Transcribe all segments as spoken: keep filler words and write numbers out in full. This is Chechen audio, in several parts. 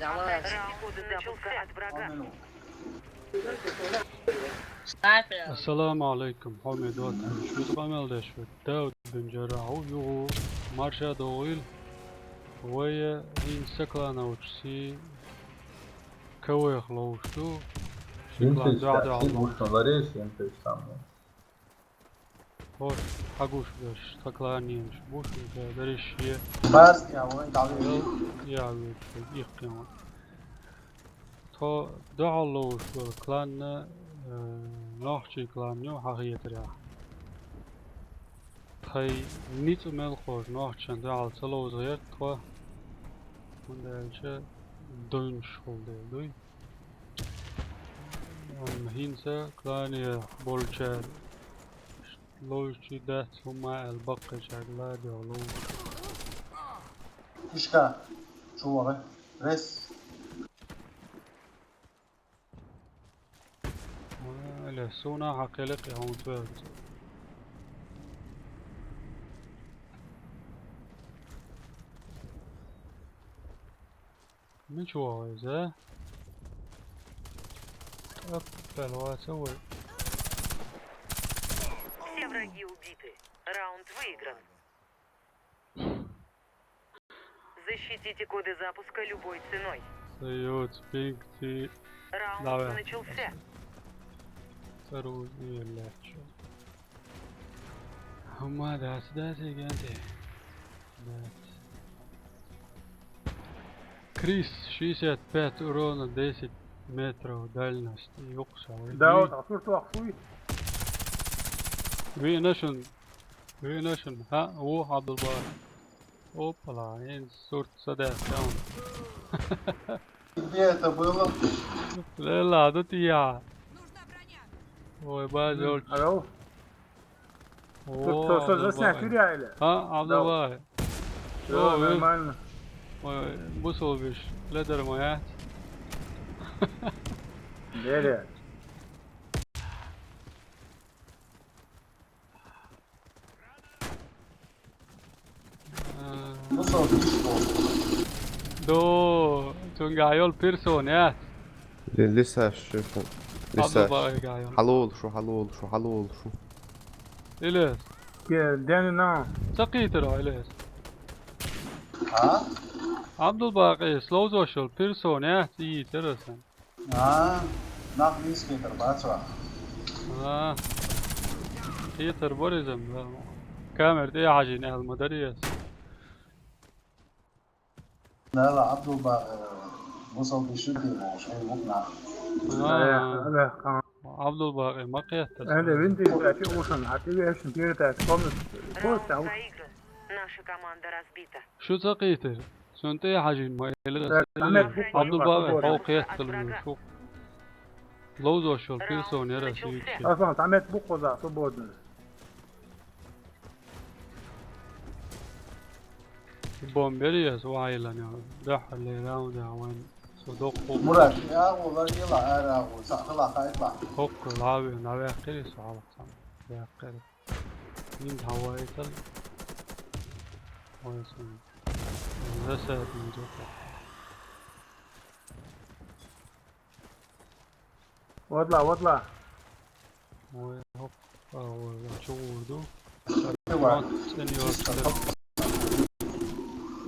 Раунд начался. От врага. Снайпер. Ассаламу алейкум, хьо ме доттагӀаш, муса къамел деш ву? Дауд бин Джаррахь ву, юха марша догӀийла. Вай хӀинца са клановчу си кавех ловш ду. Ши клан дуьхьа-дуьхьа ловш. ХӀорш хьагуш берш, тхан кланенаш бу шуьга, берриш е. Барс я вай, дале. Я вай, ихкхин вай. Тхо дуьхьал ловш долу кланна, э, нохчий клан ю хьан хетарехь. Тхайн ницкъ мел кхочу нохчашна дуьхьал ца ловза гӀерта тхо, хӀунда аьлча дойнаш хула дела дуй. Амма хӀинца клане болчара ловзучий дац хӀумма аьлла, баккхийчаьрга ладегӀа ловзуш. Ишка, чу вара, рес. Ва, ле, суна хьан кхеле кхин хьуна цоьрца. Мича вогӀу иза? ТӀаккха кхел ваца вай. Все враги убиты. Раунд выигран. Защитите коды запуска любой ценой. Сайот, спинкти. Раунд Давай. Начался. Вторую и легче. Хьумма дац, дац, генте. Дац. Крис, шестьдесят пять урона, десять метров дальность. Юкъа ша вай. Да, вот, а что, что, ахуй? Вина шун. Вина шун. Ха, о, Абдулбар. Опала, эн сурт садас там. Где это было? Лела, тут я. Ой, базёль. Алло? О, что, что, что, Абдулбар. Заснять реально? А, Абдулбар. Да. Всё, о, нормально. Ой, бусулбиш, ледармаят. Бере. А. Бусулбиш. До, цунга йол персоня. Лисаш, шефу. Лисаш. Абдулбар гайол. Хьалол шу, хьалол шу, хьалол шу. Илес. Ке, дени на. Ца кхийтар, Илес. А? Абдулбакъи, словзошал, персоня, ца йийцар асан. А, нах вийскийтар бац ваха. А. Кхийтар бор иза, камера тӀе хьажийна аьлла ма дарий ас. Дала Абдулбакъи, бусулбиш ю дийна, шайн букъ нах. А. Абдулбакъи ма кхетта. Ада винтер тӀе ушан, а ти вешан передача комнат. Просто уж. Наша команда разбита. Шу ца кхийтар? Цунна тӀе а хьажийна ма элира. Так, аса там элира. Абдулбакъи, хьо кхетталур шу. Ловзошал персон яра шу иччи. Аслан, там это буква за свободно. Бомбер яс вайлан я. Дахьале раунда вайн. Со докку. Мурат, я, вала, ила, ара, вала, сахала, кайфа. Хокку лави, навяхири, сахала, сам. Вяхири. Мин хьавайтал. Ой, сон. Весет мин дукха. Вадла, вадла. Ой, хоп. А, ой, ой, чу вурду. Давай.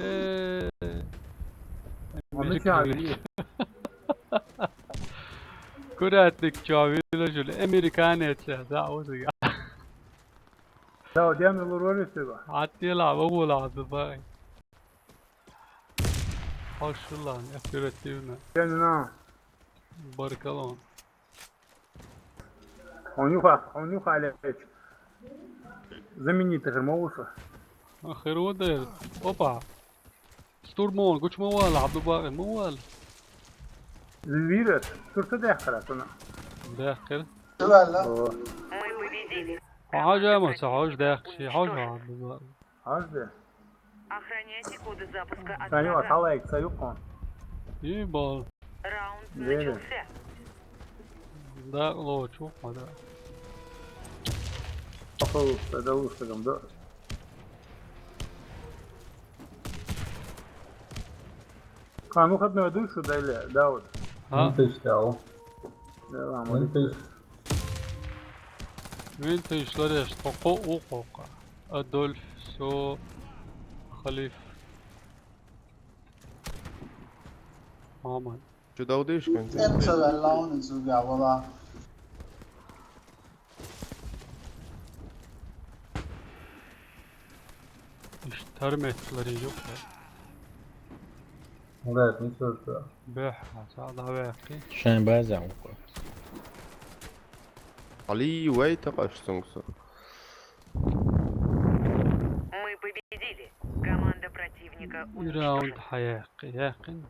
Э, Америка. Куратник чавила жуле. Американец я, да, о да. Да, дем лурори сиба. Аттила, вагула, зубай. Хошулан, оперативно. Дем на. Баркалон. Он юха, он юха лечь. Замени ты же мауса. Ахирудер. Опа. Штурмон, гучма вала, Абдулбакъи, ма вала. Вирус, турта дехкара сана. Дехкар. Вала. О. Мы победили. Хьажа ма ца хьож дехк ши, хьож Абдулбакъи. Хьож де. Охраняйте коды запуска от Саню врага. Аталайк, саюкон. И бол. Раунд Леля. Начался. Да, лочу, а да. Пошёл, да, лучше там, да. Кхана выходной дуй шу, Дайле, Дауд? А? Винтыш тау. Да, ладно. Винтыш. Винтыш лареш, тхо кхоъ ву кхокха. Адольф, со, Халиф. Маман. Чу даудиш кан? Эм ца валлаун зуга вала. Иштар метлари юкъа. Гайт, ничего. Бех, аса да вехи. Шайн база ука. Али вай та къашсунг со. Мы победили. Команда противника уничтожена. Раунд хаяхи, яхин.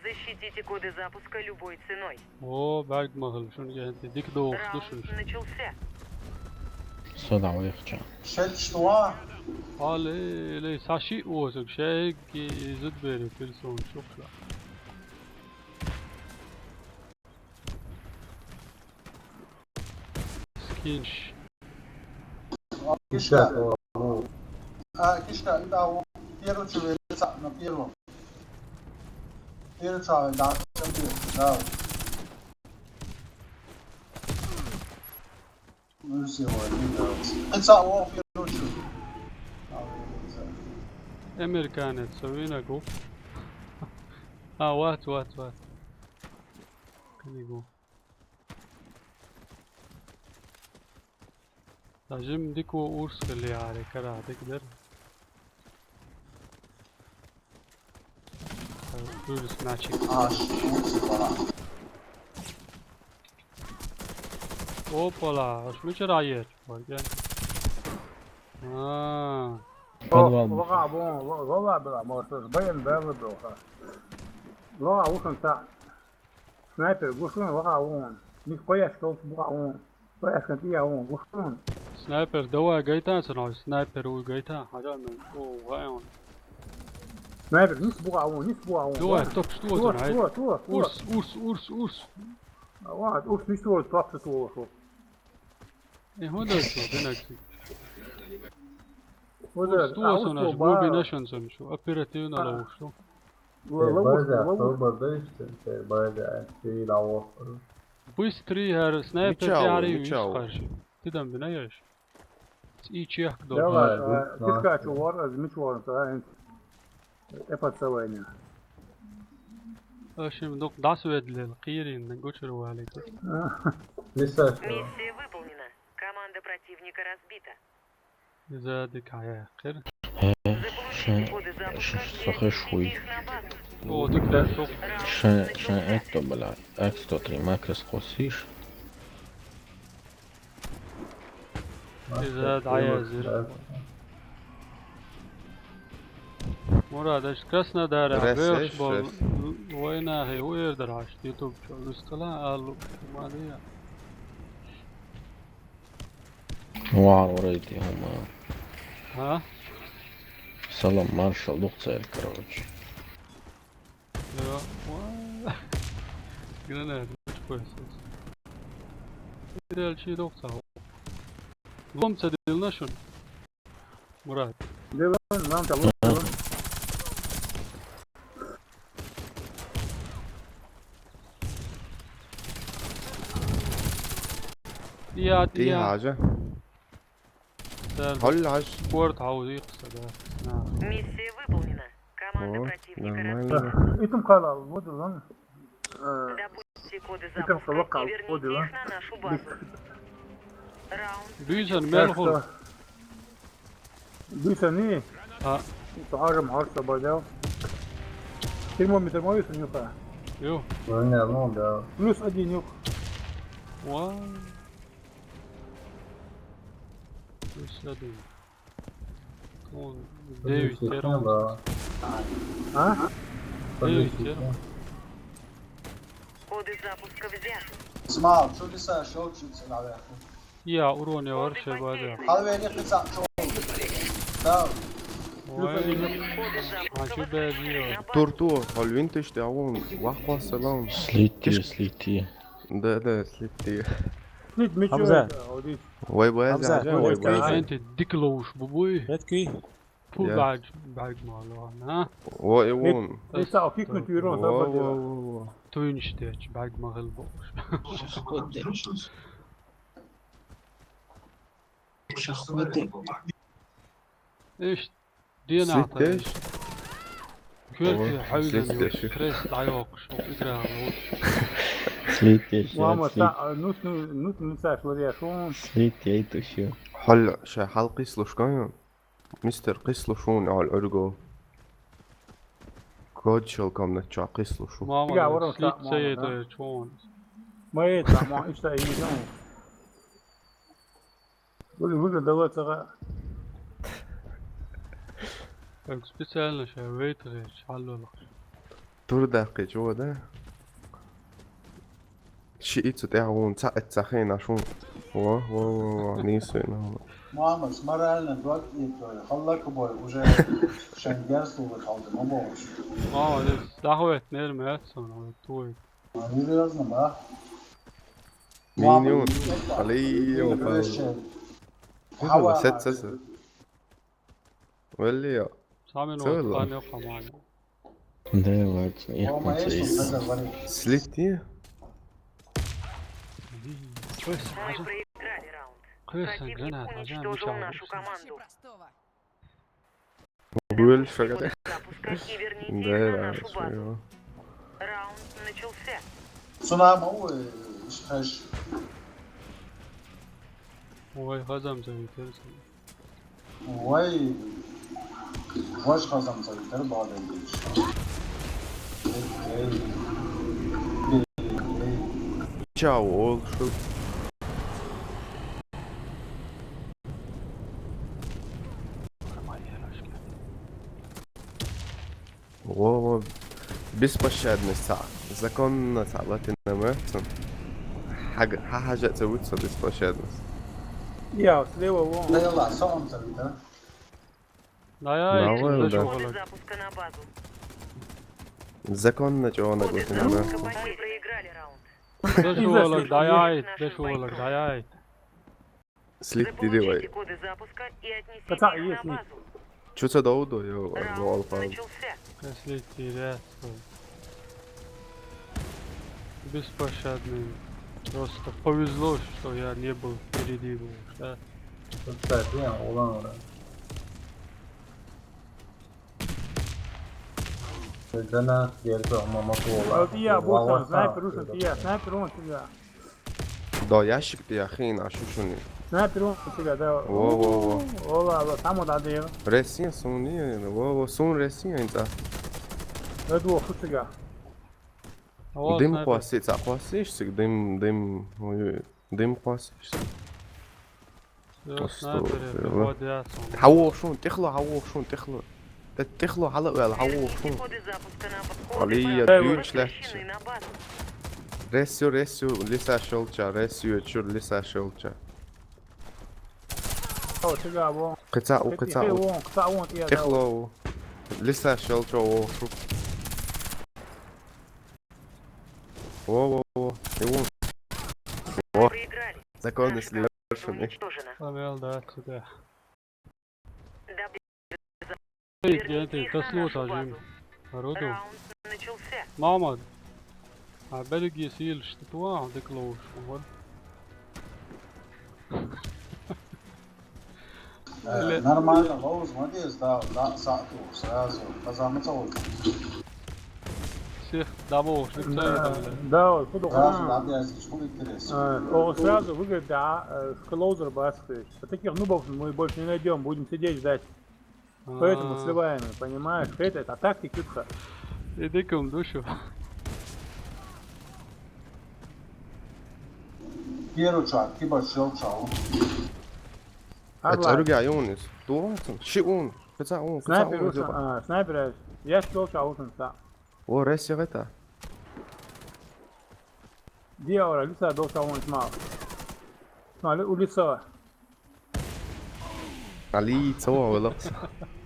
Защитите коды запуска любой ценой. О, баъд махал шун гэнти дик доох душуш. Раунд начался. Садам вихча. Шет штуа. Але, ле, саши озуг, шейги изуд бери пилсон шукла. Скинш. Кишка. А, кишка, да, первый человек, на первом. Первый человек, да, да. Ну, всё, не нравится. Это первый человек. Американец, совина гуф. А, вот, вот, вот. Книгу. Тажим дику урс кали ари кара дик дер. Урс начик. А, что? Опала, аш мича раер. Варген. А. Подвал. Лога бон, лога бла, может, бен бел доха. Лога ушан та. Снайпер, гушун, ваха вон. Мис къояш толк буа вон. Къояш кан тия вон, гушун. Снайпер, давай гайтан сана, снайпер уй гайтан. Хажан мен, о, гайон. Снайпер, нис буа вон, нис буа вон. Давай, топ, что там, ай? Туа, туа, туа. Урс, урс, урс, урс. Ава, урс, нис туа, топ, что туа, шо. Э, хода что, динакси. Хода, урс, туа а, сана, урс, шо, ба. Буби нашан сан, шо, оперативно лавуш, шо. Быстрый, ар снайпер тяри юш харши. Тидам бина яш. И чех дор. Давай, кишка чувар, аз мичвар, та, эпат савайня. Ашим док дас ведлел, кирин, гучур валит. Миссия выполнена. Команда противника разбита. Иза дик хаяхир. Э, шин, шин сахи шуй. О, дик да шо. Шин, шин это, бля, М сто три макрос косиш. Иза дая зир. Мурад, аш Краснодар, Ресеш, беш бол, Рес. Война хе, уер дараш, YouTube чо, русскала, алу, мадия. Вар орайти, хома. А? Салам, маршал, дух цель, короче. Да, ва. Гранат, ну, что это? Реал чи дух цал. Лом цадил нашун. Мурат. Дилан, нам там, вот, Дилан. Я, Ти я. Хажа. Сэр, Хол хаж. Спорт хаузи, кстати, да. Миссия выполнена. Команда О, противника нормально. Разбита. Итум калал, вот, Дилан. Э, Добудьте коды итум запуска калал, и верните их на нашу базу. Раунд. Бизан, мел хол. Бисани? А. Тагам харса бадял. Термометр мой сунюха. Ю. Плюс один юк. Вау. Плюс один. Он девять термометр. А? Девять термометр. Коды запуска взяты. Смал, чудеса, шоу чудеса, наверное. Я урон я вообще база. Халвени пица чо. Да. Ой. А чё база? Торту, халвин ты что, а он вахва салам. Слити, слити. Да, да, слити. Слит, мечо. Хамза. Вай, вай, Хамза, вай, вай. Энти диклоуш, бубуй. Редкий. Пул бӀарг, бӀарг ма хилла, а? Во, э, вон. Ницца, а кикнуть вирон, во, во, во, во. Туйнаш деча бӀарг ма хилла бохуш. Иштта денахь тара. Слить деш? Коьрте хьаьвзина ю, слить деш ю. Крест дӀайоккхуш, хӀокху играла лоцуш. Слить деш, мама, слить. Та, а, нус, ну, нус, ну, Саш, варе шун. Слить яйтуш ю. Хьал, ша хьал кхийсалуш кан ю? Мистер, кхийсалуш вуна, Ӏуьрго. Кодчал комнат чохь кхийсалуш ву. Мама, слить ца яйтуш вуна. Ма яйтуш, ма иштта йийза вуна. Вуьга, вуьга, давай цаӀ. Как специально ша вейтагӀерча хьаллолахь. Тур даккхийча вон, да? Ши и цу тӀехь вон, цхьаъ эццахь хенаш вон. Во, во, во, во, нийса вина. Мамас, морально дог и твой, халлак бой, уже шенгерс улы халды, ма бохуш. Молодец, дахвет, нер мецсон, вот твой. Серьёзно, ба? Миньон. Алио, пал. Хьава сет сес. Веллио. Самин вот панё хаман. Да, вот, я кончаюсь. Слить. Кхоьсса гранат, а, уничтожил нашу команду. Больше. Да, да, всё. Раунд начался. Цунами, ой, иш хаш. Ой, хазам за витер. Ой, ваш хазам за витер, бада. Чао, ол шу. Во, во. Беспощадность цхьаъ. Законно цхьаъ латина меттан. Хьаг-, хьан хьажа а ца вуьту со беспощадность. Я, слева вон. Да я ла, со он ца вуьту, а? Да я, да, и вон, да. Законно чӀогӀа латина меттан. Дешувалаг даяйт, дешувалаг даяйт. Слить дирий вай. Заполучите коды запуска и отнесите их на базу. Чу ца довду, ё, раунд начался. Слить диря. Беспощадный. Просто повезло, что я не был впереди, был, да? Кстати, я улан. Гранат, дерби, мама кола. Вот я, вот он, снайпер, уши, я, снайпер, он тебя. Да, ящик ты, я хрен, а шо шуни? Снайпер, он тебя, да. Во, во, во. Ола, ола, там вот один. Ресин, сун, не, во, во, сун ресин, а инца. Это вот у тебя. Дым снайпер. Кхоссий, цхьа кхоссийш цига, дым, дым, ой, ой, дым кхоссийш цига. Всё, снайпер, астагфирулла. Выходи, яц он. ХьавогӀу шун, тӀехло, хьавогӀу шун, тӀехло. ТӀе-, тӀехло, хьала а ваьлла, хьавогӀу шун. Алия, дуьйцуш лаьтташ. Ресю, ресю, лиса шолча, ресю, чур лиса шолча. О, цигавон. Кхин цхьаъ ву, кхин цхьаъ ву. Вон, кхин цхьаъ вон, я. ТӀехло ву. Лиса шолча вогӀу шу. Во, во, во. И вон. Во. Законно слив. Уничтожено. Ламел, да, сюда. Эй, я ты, да слушай, Джим. Руду. Раунд начался. Мама. А Бельгия сил, что ты, а, ты клоуш, вот. Э, нормально, лоуз, молодец, да, да, сату, сразу, казамыца вот. Всех домов, что... Да, да, вот, куда... Сразу, да, я здесь, хули интересно. Э, о, сразу выиграть, да, э, в клоузер баскаешь. А таких нубов мы больше не найдём, будем сидеть ждать. Поэтому сливаем, понимаешь? Это, это тактика. Иди к нему, душу. Первый шаг, киба шел шаг. Эцаргя юнис. ДугӀацун. Ши ун. Кхин цхьа ун. Кхин цхьа ун. Снайпер, а, снайпер. Я шел шаг, ун са. О, ресси гӀета. Диавра, лиса дов шаг, ун смал. Смал, у лиса. Али, ца ван велакс.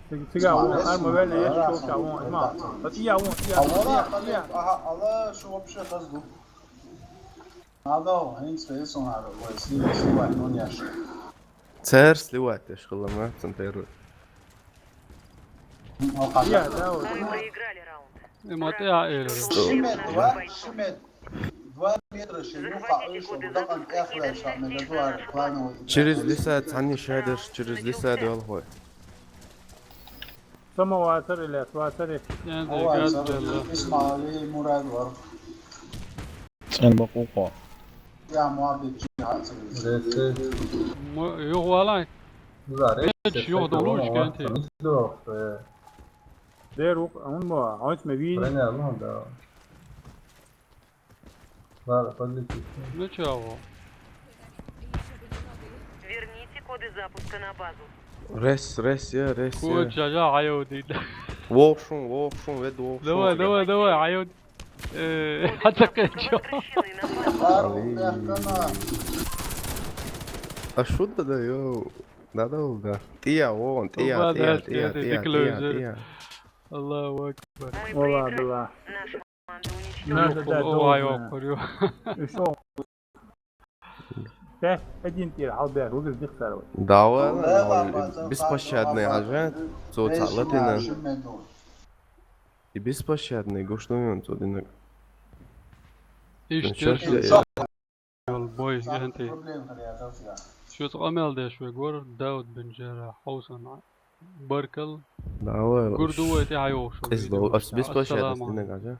Цига, цига вон, арма велла, я шел шаг, ун смал. Вот я вон, я, я, я. Ага, ала, что вообще хазду? Надо, хӀинца весон ара, вай, слива, слива, ну, няш. Цер сливать, я школа, ма, центр. Я, да, вот. Вы проиграли раунд. Э, ма тӀе а элира. Ши метр, ва? Ши метр. Два метра ши юха айшо, дакъан тӀехлай ша мега дуар, плановый. Через лиса цани шайдаш, через лиса дуал хой. Сама ватар или ватар? Я, да, Ава, гад, сама да. Исмаили, Мурад вар. ЦӀен бакъу къо. Я муаббет чи хацар. Ресе. Мо-, юх валай. Ура, ресе. Эч, юх долуш кенти. Дер ух, он мо, он сме вини. Рене, ну да. Ладно, подлетит. Ну чё, во? Верните коды запуска на базу. Рес, рес, я, рес, я. Куча, я, айоди. Вовшун, вовшун, вед вовшун. Давай, давай, давай, айоди. Э, хатакечо. А шут да, да, йо. Да, да, да. Тия, вон, тия, Оба, тия, да, тия, тия, тия, тия, клоузер. Тия. Аллаху акбар. Вала, была. Надо дать должное. Ой, ой, ой. Ещё. Пять один тир, албер, угыз дихсар. Давай, беспощадный, ажа. Цо цалатина. И беспощадный, гошнуен цо динак. Иште. Бой, генти. Шут амел деш вегор, Дауд бин Жаррах, Хаусан. Баркал. Давай. Гурдув эти хайох шо. Из видео. Беспощадный, динак, ажа.